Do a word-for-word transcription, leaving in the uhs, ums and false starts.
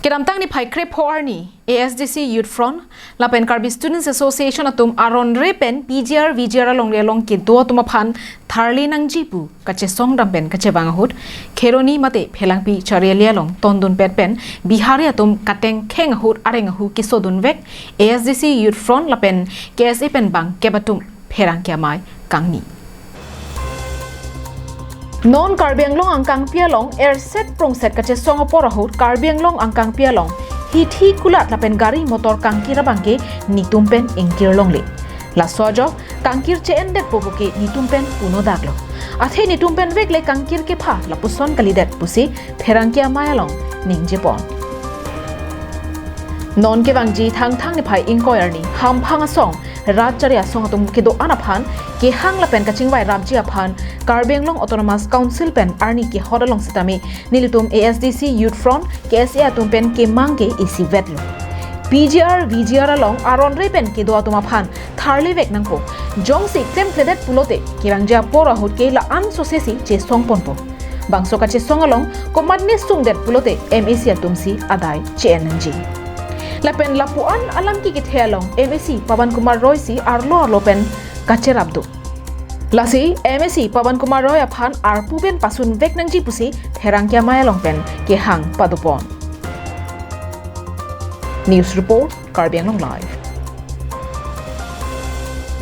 Kedamtang niphai krepho arni A S D C Youth Front lapen Karbi Students Association atum aron re pen P G R V G R alongle along kedo atum aphan tharli nangji pu kachesong dam pen kachevang ahut Kheroni mate Phelangpi chariali along tondun pet pen Bihari atum katengkheng ahut areng ahu kesodun vek A S D C Youth Front lapen K S A pen bang kep atum pherangke amei kangni. Non Karbi Anglong angkangpi along erset prongset kachesong apor ahut Karbi Anglong angkangpi along hithi kulat lapen gari motor kangkir abangke netum pen ingkir longle. Laso ajok kangkir che-endetpo puke netum pen puno daklo. Athe netum pen vekle kangkir kepha lapuson kalidet pusi pherangke amei along ningjepon. Non kevangji Thangthang niphai ingkoi arni Hamphang asong Rat Chari asong atum kedo-an aphan kehang lapen kachingvai rapji aphan Karbi Anglong Autonomous Council pen arni kehot along sitame nelitum A S D C Youth Front K S A atum pen kemang ke isivetlo. P G R V G R along aron re pen kedo atum aphan tharli vek nangpo. Jongsi klemkledet pulote kevangji apor ahut ke la-an sosesi chesongponpo. Bangso kachesong along komatne sungdet pulote M A C atum si adai che-en nangji. Lapen lapu-an alam kikethe along M A C Pawan Kumar Roy si arlo arlo pen kacherap do. Lasi M A C Pawan Kumar Roy aphan arpu pen pasun vek nangji pusi pherangke amei along pen kehang padopon. News report, Karbi Anglong Live.